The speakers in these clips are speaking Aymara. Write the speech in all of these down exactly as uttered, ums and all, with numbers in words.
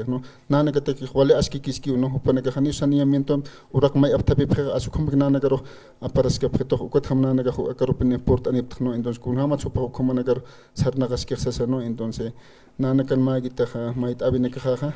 ¿no? Nanakatakix wali askikiskiw, ¿no? Jupanakax janiw saneamiento uraq may apthapipxixa, as ukhamak nanakarux aparaskapxitux, ukatjam nanakax aka arropin purt'aniptx, ¿no? Entonces, kunjamat jupax ukhamanakar sarnaqaskix sasa, ¿no? Entonces, nanakan mäkitaxa, mayt'äwinakaxaxa,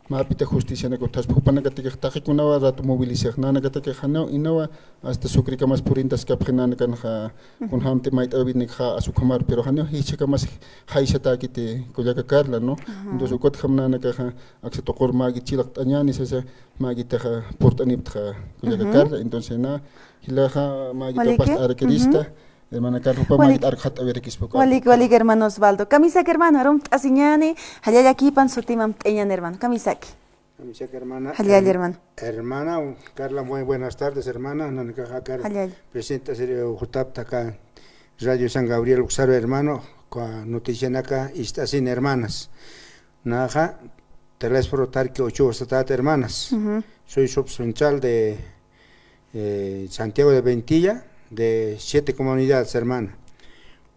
mäpita justicianak utjaspa, jupanakatakix taqikunawa rato movilizix, nanakatakix janiw inawa, hasta Sucrikamas purintaskapxi nanakanxa, kunjamti mayt'äwinakaxa as ukhamar, pero janiw jichhakamas jaysatäkiti kullaka Carla, ¿no? Entonces, ukatjam nanakaxa, aksa tuqur mäkit chilaqt'añäni sasa, mäkitaxa purt'aniptxa kullaka Carla. Entonces, na, jilaxa mäkita past'arakirista, hermana Carla, jupa mäkit arxat'awirakispa. Walik, walik, hermano Osvaldo. Kamisaki, hermano, arumt'asiñäni, jallallakipan sutimamt'añäni, hermano. Kamisaki. Kamisaki, hermana. Jallalla, hermano. Hermana Carla, muy buenas tardes, hermana. Nanakaxa akar present'asir jutapta aka Radio San Gabriel uksaru, hermano, noticianaka ist'asin, hermanas. Naxa, Telésforo Tarqui Ochoa satäta, hermanas. Soy subcentral de, eh, Santiago de Ventilla, de siete comunidades, hermana.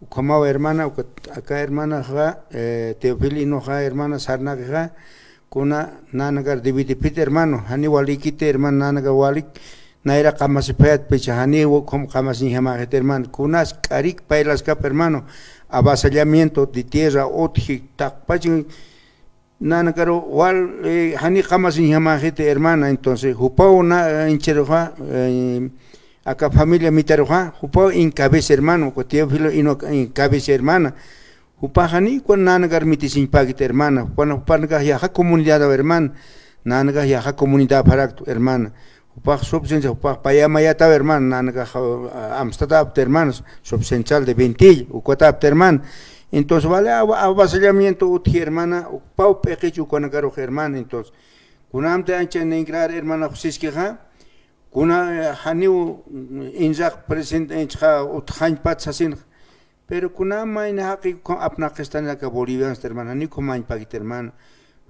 Ukhamaw, hermana, ukat-, aka hermanaxa, eh, Teofilo Hinoxa, hermana, sarnaqixa, kuna nanakar dividipit, hermano, jani walikiti, hermano, nanakar walik, nayra qamasipayatpicha, jani ukham qamasiñjamäxit, hermano, kunas k'arik paylaskap, hermano, avasallamiento de tierra, utji, taqpachin, nanakaru wal, eh, jani qamasiñjamäxiti, hermana, entonces, jupaw na, eh, incharuxa, eh, aka familia mitaruxa, jupaw encabeza, hermano, uka Teófilo Hino encabeza, hermana. Jupax jani uka nanakar mitisiñpäkiti, hermana. Jupan, jupanakax yaqha comunidad, hermana. Nanakax yaqha comunidad pharaktu, hermana. Jupax subcentral, jupax payamayataw, hermana, nanakax, ah, amstatäpta, hermanos, subcentral de Ventilla, ukatäpta, hermana. Entonces, vale, av-, avasallamiento utji, hermana, jupaw p'iqich ukanakarux, hermana. Entonces, kunamti ancha ningrar, hermana, jusiskixa, kuna, eh, janiw, mm, inraq presidente, eh, chqa utjañpat sasin, pero kuna mayni jaqi ukham apnaqistani aka bolivianos, hermana, janiw ukhamañpakit, hermana.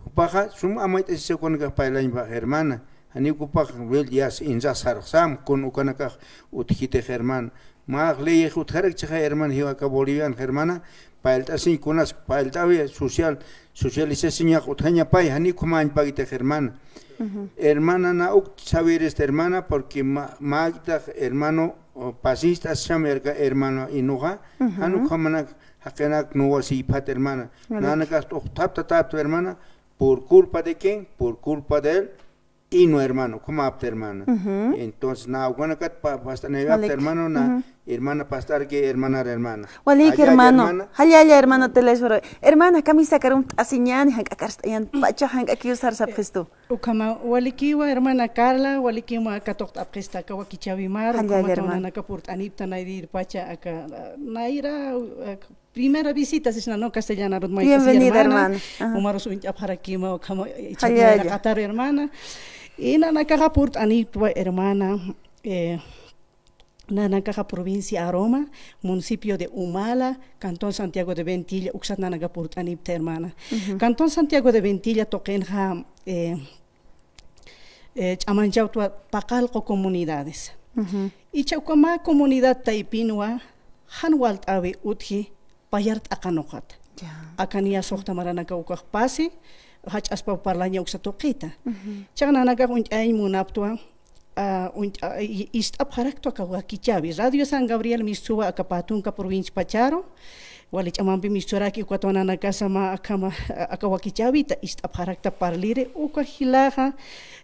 Jupaxa, sum amayt'asisa ukanakax paylañpa, hermana. Janiw jupax, wel, yas inraq sarxsam, kun ukanakax utjitix, hermana. Mä leyix utjarakchixay, hermana, jiwa aka bolivian, hermana. Paylt'asiñ kunas, paylt'awi social, socialización yaq utjañapay, janiw ukhamañpakitix, hermana. Hermana, na uk sawirista, hermana, porque ma-, mäkitax, hermano, o, pasinst'asisam, herka-, hermano, Hinoxa, jan ukhamanak, jaqinak nuwasipxat, hermana. Nanakax t'uqtapta, tapta, hermana, ¿por culpa de quién? Por culpa del Hino, hermano, ukhamäpta, hermana. Entonces, na ukanakat pa-, past'anayapta, hermano, na, hermana, past'arki, hermana, hermana. Walik, hermano. Jallalla, hermano Telésforo. Hermana, kamisaki arumt'asiñäni, jank'akar ist'añänpacha, jank'akiw sarsapxistu. Ukhama, walikiwa, hermana Carla, walikiwa katuqt'apxista aka wakichäwimar, ukhama nanaka purt'anipta, nayra irpacha, aka, nayra, aka, primera visita, sisna, ¿no? Castellana, Ruth Maita, bienvenida, hermana. Umarus uñt'apxarakima, ukhama, ichhapnayra qataru, hermana. Y nanakaxa purt'aniptwa, hermana, eh, nanakaxa provincia Aroma, municipio de Humala, cantón Santiago de Ventilla, uksat nanaka purt'anipta, hermana. Cantón Santiago de Ventilla tuqinxa, eh, eh, ch'amanchawtwa paqallqu comunidades. Icha uka mä comunidad taypinwa, jan walt'äwi utji, payar t'aqanuqat. Akan ya suxta maranaka ukax pasi, jach'aspa parlaña uksa tuqita. Chaq nanakax uñt'ayañ munaptwa, ah, uñt'a-, i-, ist'apxaraktwa aka wakichäwi. Radio San Gabriel mistuwa aka pä tunka provincia pacharu, wali ch'amampi misturaki ukatwa nanakasa mä akhama, aka wakichäwita ist'apxarakta parliri, uka jilaxa,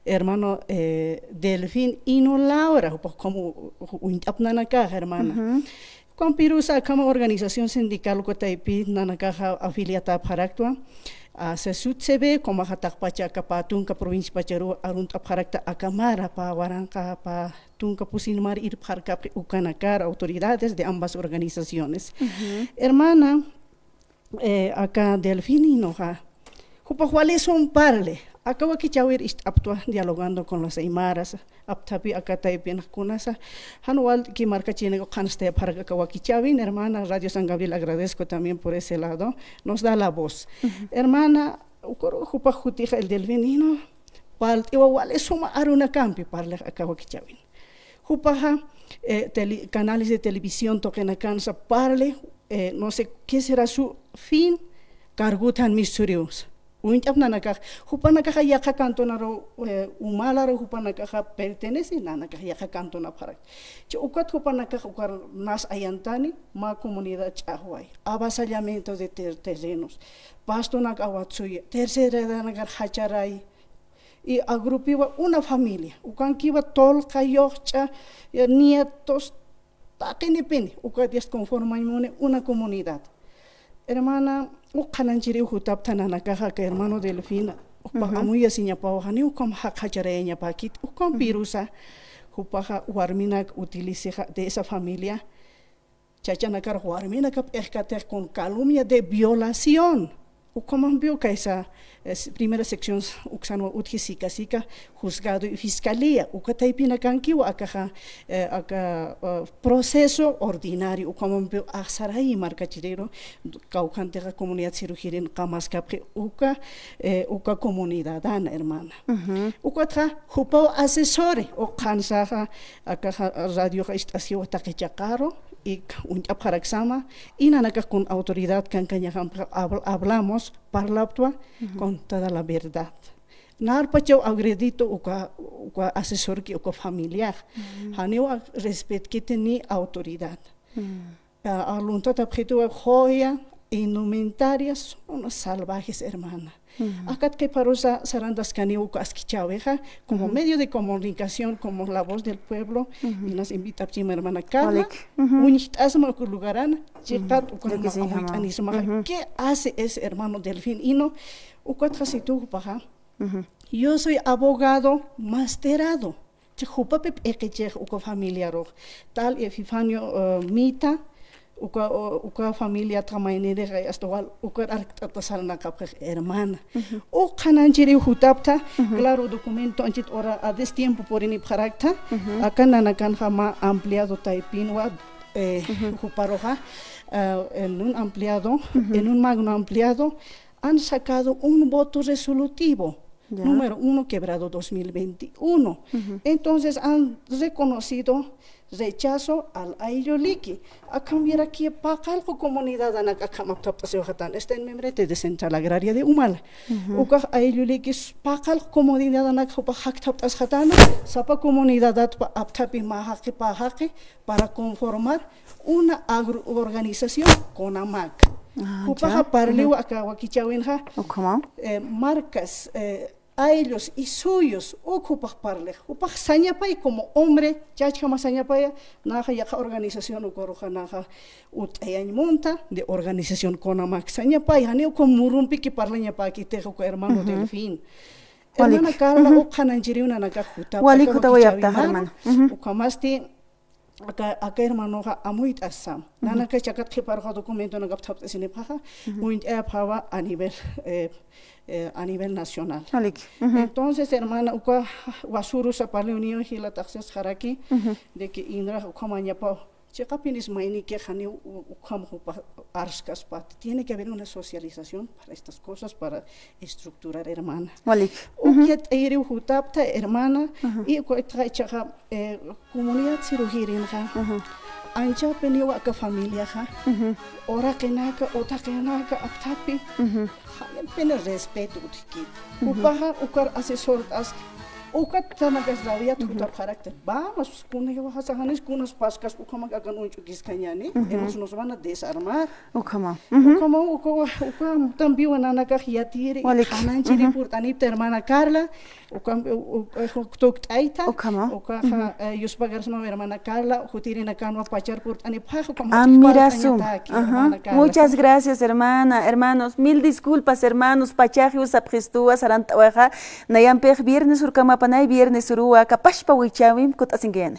hermano, eh, Delfín Hino Laura, jupax como uñt'ap nanakax, hermana. Ukampirusa akhama organización sindical uka taypi nanakaxa afiliatäpxaraktwa, a, sesut se ve, ukhamaxa taqpacha aka pä tunka provincia pacharuw arunt'apxarakta aka mara pä waranqa pä tunka pusin mar irpxarkapxi ukanakar autoridades de ambas organizaciones. Hermana, eh, aka Delfín Hinoxa, jupax wali sum parle, aka wakichäwir ist'aptwa dialogando con las aymaras, apthapi aka taypinx kunasa, jan walt'ki markachinak qhanstayapxarak aka wakichäwin, hermana, Radio San Gabriel agradezco también por ese lado, nos da la voz. Hermana, ukaru jupax jutixa el Delfín Hino, parlt'iwa wali suma arunakampi parlex aka wakichäwin. Jupaxa, eh, tele-, canales de televisión tuqinakansa parle, eh, no sé qué será su fin, cargutan misturiw. Uñt'ap nanakax, jupanakaxa yaqha cantonaru, eh, Humalaru jupanakaxa pertenece, nanakax yaqha cantonapxarak. Chi ukat jupanakax ukar nas ayantani, mä comunidad ch'axway, avasallamiento de ter-, terrenos, pastonak awatsuya, tercera edadanakar jacharay, y agrupiwa una familia, ukankiwa tolqa, yoxch'a, eh, nietos, taqinipini, ukat yast conformañ muni una comunidad. Hermana, uk qhanañchiriw jutapta nanakaxa aka hermano Delfina, jupax amuyasiñapawa, janiw ukham jaqjacharayañapäkit, ukham pirusa, jupaxa warminak utilizaxa de esa familia, chachanakar warminakap p'iqkatix con calumnia de violación. Ukhamampiw kaysa, eh, primera sección uksanwa utji sika sika, juzgado y fiscalía, uka taypinakankiwa akaxa, eh, aka, eh, proceso ordinario, ukhamampiw axsarayi markachiriru, kawkhantixa comunidad sirujirin qamaskapxi uka, eh, uka comunidadana, hermana. Ukatxa jupaw asesore, uk qhansaxa, akaxa radioxa ist'asiwa taqi chaqaru, y uñt'apxaraksama, y nanakax con autoridad kankañaxampxa habl-, hablamos, parlaptwa con toda la verdad. Narpachaw agredito uka, uka asesorki uka familiax. Janiw ag-, respetkiti ni autoridad. A, a, luntatapxituwa joya, indumentaria, son unos salvajes, hermana. Akat qhiparusa sarantaskaniw uka askichäwixa, como medio de comunicación, como la voz del pueblo, inas invitapchima hermana Carla, uñjt'asma uka lugarana, chiqat uka amuyt'anismaxa. ¿Qué hace ese hermano Delfín? Y no, ukatxa situ jupaxa, yo soy abogado masterado. Chi jupapi p'iqichix uka familiarux. Tal Epifanio, eh, Mita, uka, o-, uka familia tamaynirix, eh, hasta wal, uka arkt'ata sarnaqapxix hermana. Uk qhanañchiriw jutapta, claro, documento anchit ora a destiempo purinipxarakta, aka nanakanxa mä ampliado taypinwa, eh, juparuxa, eh, en un ampliado, en un magno ampliado, han sacado un voto resolutivo, número uno quebrado dos mil veintiuno. Entonces han reconocido rechazo al aylluliki. Akham yuraki paqallqu comunidadanak akham apthapt'asiwxatan. Está en membrete de Central Agraria de Humala. Ukax aylluliki paqallqu comunidadanak jupax jakthapt'asxatana, sapa comunidadatpa apthapi mä jaqi pä jaqi, para conformar una agro-, organización CONAMAC. Ah, jupaxa ya. Parliwa aka wakichäwinxa, eh, marcas, eh, ayllus y suyus, uk jupax parlix. Jupax sañapay como hombre, chachjama sañapaya, naxa yaqha organización ukaruxa naxa utt'ayañ munta de organización CONAMAC sañapay, jani uka murumpiki parlañapäkitix uka hermano Delfín. Hermana Carla, uk qhanañchiriw nanakax jutapta. Walik jutawayapta, hermana. Ukhamasti, aka, aka hermanoxa amuyt'asam. Nanakax chakat qhiparuxa documentonakap thapt'asinipxaxa, uñt'ayapxawa a nivel, eh, eh, a nivel nacional. Entonces, hermana, uka wasürusa parli uniw jila taqsisxaraki, de que inrax ukhamañapaw, chiqapinis maynikix janiw u-, ukham jupa arskaspat. Tiene que haber una socialización para estas cosas, para estructurar, hermana. Walik. Uk yat'ayiriw jutapta, hermana, y uka ichaxa, eh, comunidad sirujirinxa, anchapiniw aka familiaxa, uraqinaka, utaqinaka apthapi, janipini respeto utjkit. Jupaxa ukar asesort'aski, ukat tanakas rabiat jutapxarakta. Vamos, kunaywaxa saxanis, kunas paskas ukhamak akan uñch'ukiskañäni, ellos nos van a desarmar. Ukhama. Ukhama, uka, uka también nanakax yatiri, qhanañchiri purt'anipta hermana Carla, uka, u-, u-, u-, tukt'ayta, ukaxa, eh, yuspagarsma hermana Carla, jutirinakanwa pachar purt'anipxax, ukhama. Admirasu. Muchas gracias, hermana, hermanos, mil disculpas, hermanos, pachaxiw sapxistuwa, sarant'awaxa, nayampix viernes urkamapanay, viernes uruwa, kapashpa wichawim, kut'asinkayana.